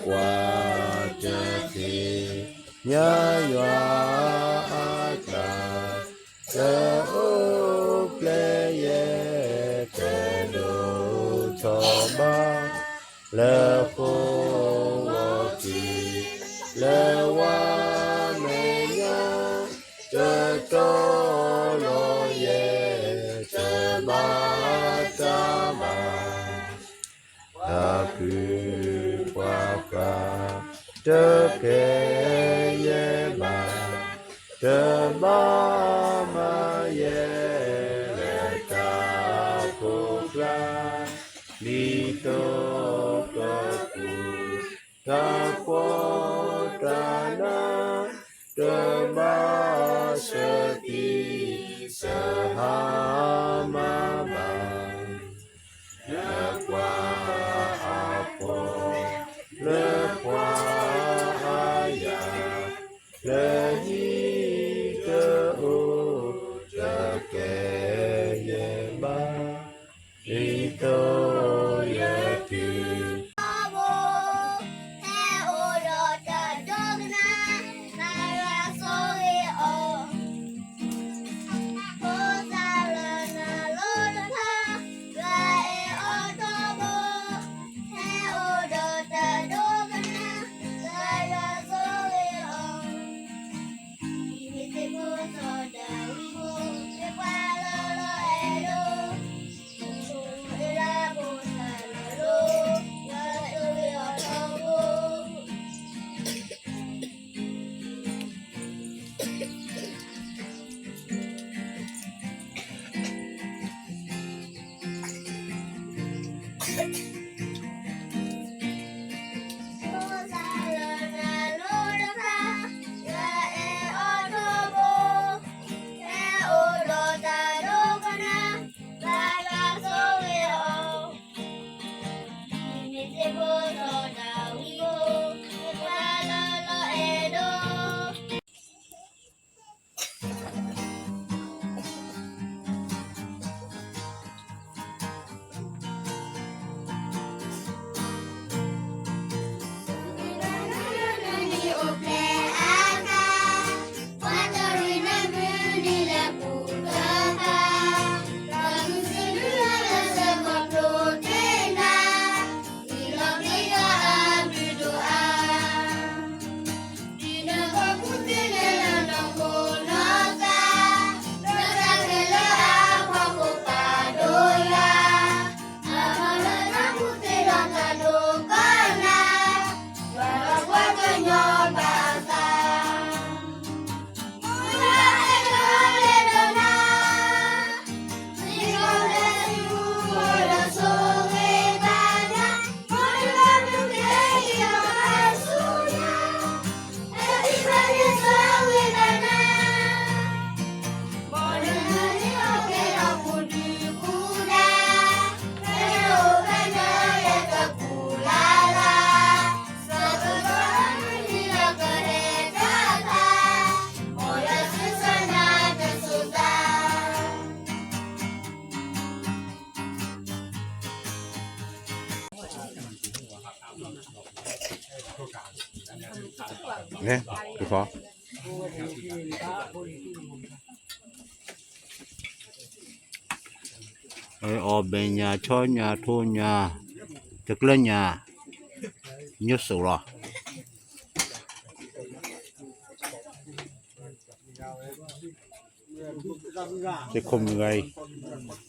ကွၢ်တသ့ၣ်ညါယွၤအတၢ်, တအိၣ်ဖျဲၣ်ယဲၢ် တဒိၣ်ထီၣ်ဘၣ်, လၢဃိာ်ဝီၤတံၢ် လၢဝါမဲာ်ညါ, တတီလီၤယဲၢ် တဘၣ်တၢ်ဘၣ် တၢ်ဖုပှၤဃၢ် တကဲယဲၢ်ဘၣ်, တဘၣ်မၤယဲၢ် လၢတၢ်ဖိကျါ, ဒ်သိးကပူၤ တၢ်ဖှီၣ်တၢ်နး, တဘၣ်ဆၢသံဆၢဟါမးဘၣ်. လၢပှၤအဖှီၣ် လၢပှၤအယာ်, လၢဟံၣ်တအိၣ် တကဲယဲၢ်ဘၣ်, ဒ်သိးယတုၤ ဟဲအိၣ်ဒီးတၢ်ဒိကနၣ်, သးယွၤဆိၣ်ဂ့ၤအီၤ, ဖိသၣ်လၢနၤလိၤတဖၣ်, ယွၤအဲၣ်အီၤထီဘိ, ဟဲအိၣ်ဒီးတၢ်ဒိကနၣ်, သးယွၤဆိၣ်ဂ့ၤအီၤ, မ့ၢ်သ့ၣ်ဖိစီၤဒၤဝံးဖိ, မ့ၢ်ပှၤလၢလီၤအဲၣ်ဒိး အီၣ်ဘဲၣ်ညၣ် ဆီညၣ် ထိၣ်ညၣ် တကျၢၢ်ညၣ် ညိၣ်စိးလီၤ. သုးခိၣ်မုၢ်ဂၤအံၤ